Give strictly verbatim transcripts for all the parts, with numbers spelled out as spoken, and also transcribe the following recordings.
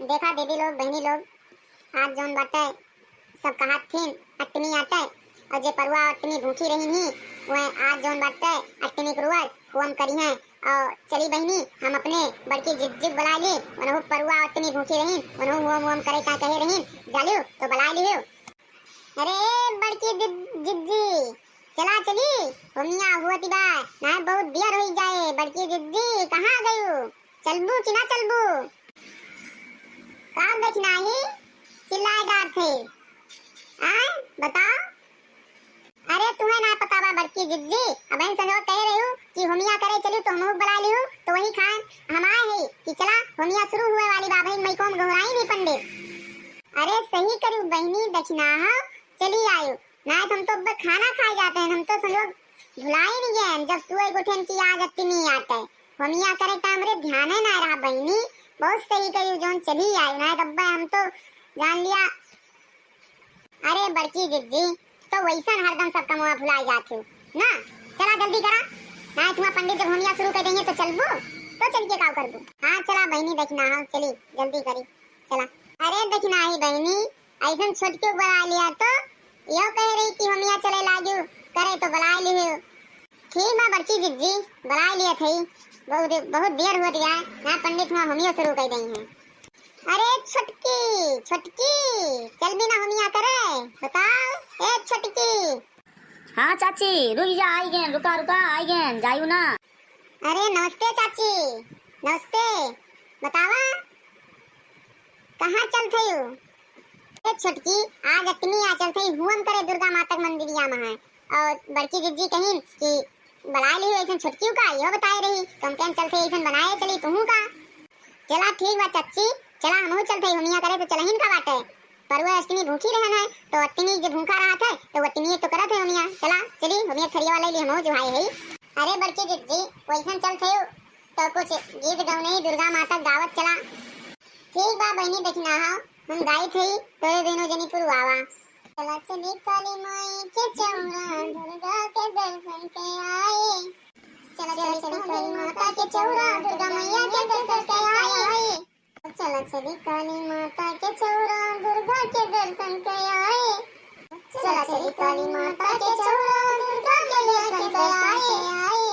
देखा दीदी लोग, बहिनी लोग, आज जौन बाटे सब कहात थिन अट्टमी आटे, और जे परुआ अट्टमी भूखी रहिन ही, वह आज जौन बाटे अट्टमी कुरुआर हुअम करी हैं। और चली बहिनी, हम अपने बड़की जिज्जी बुलाइ ली, वनहु परुआ अट्टमी भूखी रहिन, वनहु हुअम हुअम करे का कहे रहिन, जालियो तो बुलाइ लियो। अरे बड़की जिज-, जिज्जी, चला चली, हुमिया हुअती बा, ना बहुत देर होई जाए। बड़की जिज्जी, कहाँ गयू? चलबू कि ना चलबू? का देखना ही? चिल्लाए जात थे। आय, बताओ। अरे तुम्हें ना पता बा बड़की जिज्जी, अबहिन संजोग कहे रहू कि हुमिया करे चली तो हमहू बुलाइ लिहू, तो वही खान हम आए ही कि चला हुमिया शुरू हुए वाली बा, अबहिन मइको में गोहराइन ही पंडित। अरे सही करू बहिनी, दखिनाहा चली आयु, नाहीं तो हम तो अब खाना खाए जाते हैं, हम तो संजोग भुलाइ नहीं गए हैं, जब सुअइ उठेन कि आज अट्टमी आटे। हुमिया करे तो हमरे ध्यान ही ना रहा बहिनी, बहुत सही करू जौन चली आयु, नाहीं तो अब हम तो जान लिया। अरे बड़की जिज्जी, तो वैसन हरदम सब कमवा भुलाइ जात हो ना, चला जल्दी करा, नाहीं तुम्हार पंडित जब हुमिया शुरू कर देंगे तो चलबू, तो चल के काव करबू। हाँ चला बहिनी, दखिनाहा चली जल्दी करी। चला। अरे दखिनाही बहिनी, अइसन छोटकी बुलाइ लिया तो यो कहे रही कि हुमिया चले लागू करे तो बुलाइ लिहू। ठीक बा बड़की जिज्जी, बुलाइ लिया थई, बहुत बहुत देर होत गया, ना पंडित हुआ हुमियो शुरू कर दई हैं। अरे छोटकी, छोटकी, चलबी ना हुमिया करे, बताओ, ए छोटकी। हाँ चाची, रुक जा, आइ गेन, रुका रुका, आइ गेन, जायू ना। अरे नमस्ते चाची, नमस्ते, बतावा। कहाँ चलत हयू? ए छोटकी, आज अट्टमी आ चलत हई हुअम करे दुर्गा माता के मंदिरिया में है। और बड़की जिज्जी कहिन कि बुलाइ लिहू अइसन छोटकी का, इहो बताए रही, तो हम कहेन चलत हई अइसन बनाए चली तुहू का। चला ठीक बा चच्ची, चला हमहू चलत हई हुमिया करे, तो चलहिन का बाटे। परुआ अट्टमी भूखी रहन है, तो अट्टमी जे भूखा रहत है, तो अट्टमी तो करत है हुमिया। चला चली हुमिया थरिया वाला लिए हमहू जुहाए है। अरे बड़की जिज्जी, वइसन चलत हयू तो कुछ गीत गवनई दुर्गा माता गावत चला। ठीक बा बहिनी, दखिनाहा हम गाइत हई, तोरे दुनो जनी पुरवावा। चला चली काली माई के चौरा, दुर्गा के दर्शन के आए। चला चली काली माता के चौरा, दुर्गा मैया के दर्शन के आए। चला चली काली माता के चौरा, दुर्गा के दर्शन के आए। चला चली काली माता के चौरा, दुर्गा के दर्शन के आए।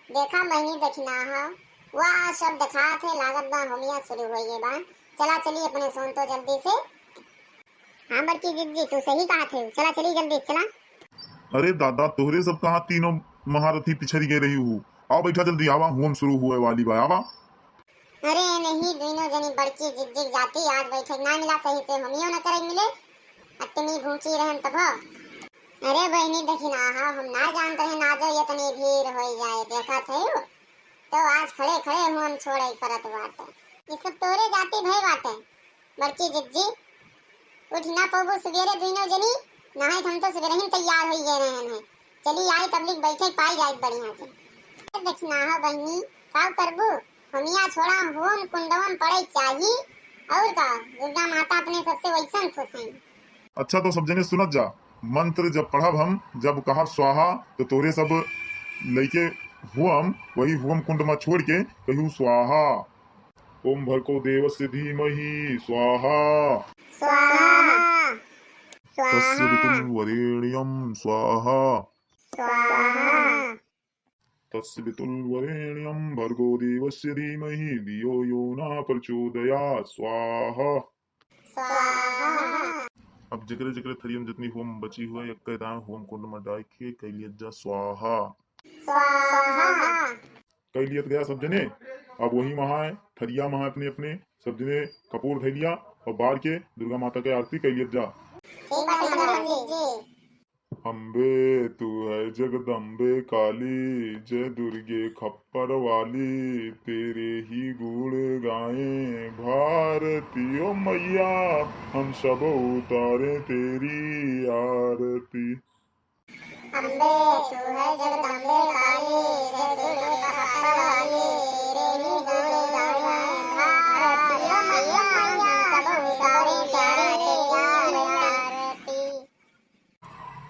देखा बहिनी, दखिनाहा, वाह, सब देखात है, लागत बा होमिया शुरू होइ गए बा। चला चली अपने सोन तो जल्दी से। हाँ बड़की जिज्जी, तू सही कहत है, चला चली जल्दी, चला। अरे दादा, तोहरे सब कहाँ तीनों महारथी पिछड़ी गए रही हू? आवा बैठा जल्दी, आवा, होम शुरू हुए वाली बा, आवा। अरे नहीं, दुइनो जनी बड़की जिज्जी के जाती, आज बैठे ना मिला सही से, होमियो न करे मिले, अट्टमी भूखी रहन तब। अरे बहिनी, दखिनाहा, हम ना जानत रहे ना जो इतनी भीड़ होइ जाए, देखत है तो आज खड़े खड़े हुअम छोड़े परत बाटे। ये सब तोरे जाती भय बाटे। बड़की जिज्जी, उठ ना पउबू सुबेरे दुइनो जनी, नाहीं त हम तो सुबेरे ही तैयार होइ गए रहन हैं। चली आई तबलिक बैठे पाई जाए बढ़िया से। ए दखिनाहा बहिनी, का करबू? होमिया छोड़ा होम कुंडवा में पड़े चाही, और का, दुर्गा माता अपने सबसे वैसन खुश हैं। अच्छा तो सब जने सुनत जा, मंत्र जब पढ़ब हम, जब कहब स्वाहा, तो तोरे सब लइके हुअम, वही हुअम कुंड में छोड़ के कहू स्वाहा। ओम भर्गो देवस्य धीमहि स्वाहा। स्वाहा। तस्य स्वाहा। वितुर्वरेण्यं स्वाहा। स्वाहा। तस्य वितुर्वरेण्यं भर्गो देवस्य धीमहि धियो यो नः प्रचोदयात् स्वाहा। स्वाहा। अब जेकरे जेकरे थरियम जितनी होम बची हुए, एक दाएं होम कुंड में डाल के कह लिया जा स्वाहा। स्वाहा। कह लियत गया सब जने। अब वही महाए, थरिया महाए अपने अपने, सब जने कपूर धै लिया और बार के दुर्गा माता के आरती कह लियत जा। ठीक बा, ठीक बा, पंडित जी। अम्बे तू है जगदम्बे काली, जय दुर्गे खप्पर वाली, तेरे ही गुण गाएं भारती। ओ मैया हम सब उतारें तेरी आरती। अम्बे तू है जगदम्बे काली, जय दुर्गे खप्पर वाली, तेरे ही गुण गाएं भारती। ओ मैया हम सब उतारें तेरी आरती।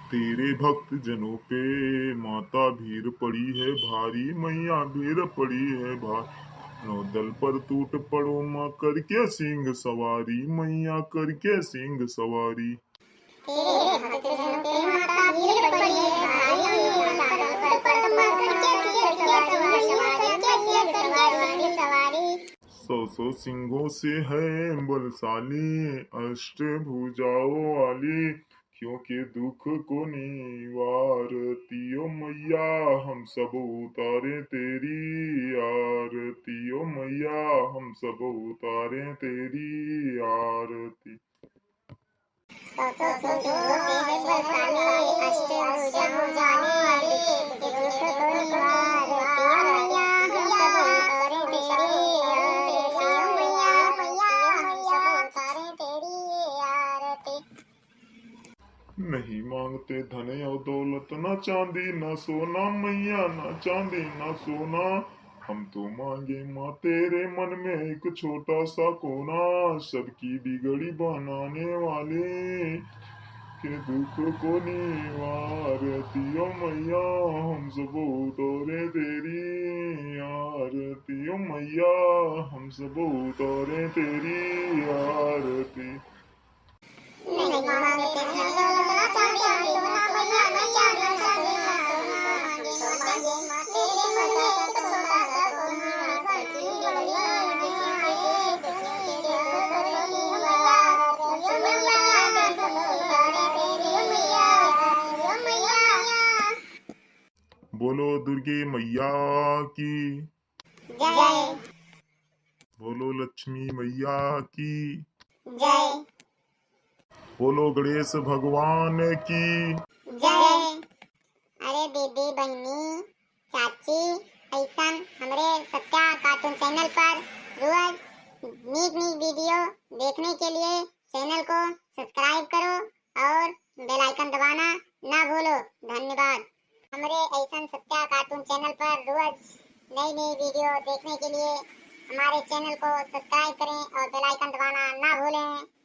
तेरे भक्त जनों पे माता भीड़ पड़ी है भारी, मैया भीड़ पड़ी है भारी। नौ दल पर टूट पड़ो माँ करके सिंह सवारी, मैया करके सिंह सवारी। सौ सौ सिंहों से है बलशाली, अष्ट भुजाओं वाली, क्योंकि दुख को निवारती ओ मैया, हम सब उतारे तेरी आरती ओ मैया, हम सब उतारे तेरी आरती। नहीं मांगते धन और दौलत, ना चांदी ना सोना मैया, ना चांदी ना सोना। हम तो मांगे माँ तेरे मन में एक छोटा सा कोना, सबकी बिगड़ी बनाने वाले, के दुख को निवारती ओ मैया, हम सब उतारे तेरी आरती ओ मैया, हम सब उतारे तेरी आरती। बोलो दुर्गे मैया की जय। बोलो लक्ष्मी मैया की जय। बोलो गणेश भगवान की जय। अरे दीदी, बहिनी, चाची, ऐसन हमरे सत्या cartoon channel पर रोज नीक नीक video देखने के लिए channel को subscribe करो और bell icon दबाना ना भूलो। धन्यवाद। हमरे ऐसन सत्या cartoon channel पर रोज नई नई video देखने के लिए हमारे channel को subscribe करें और bell icon दबाना ना भूलें।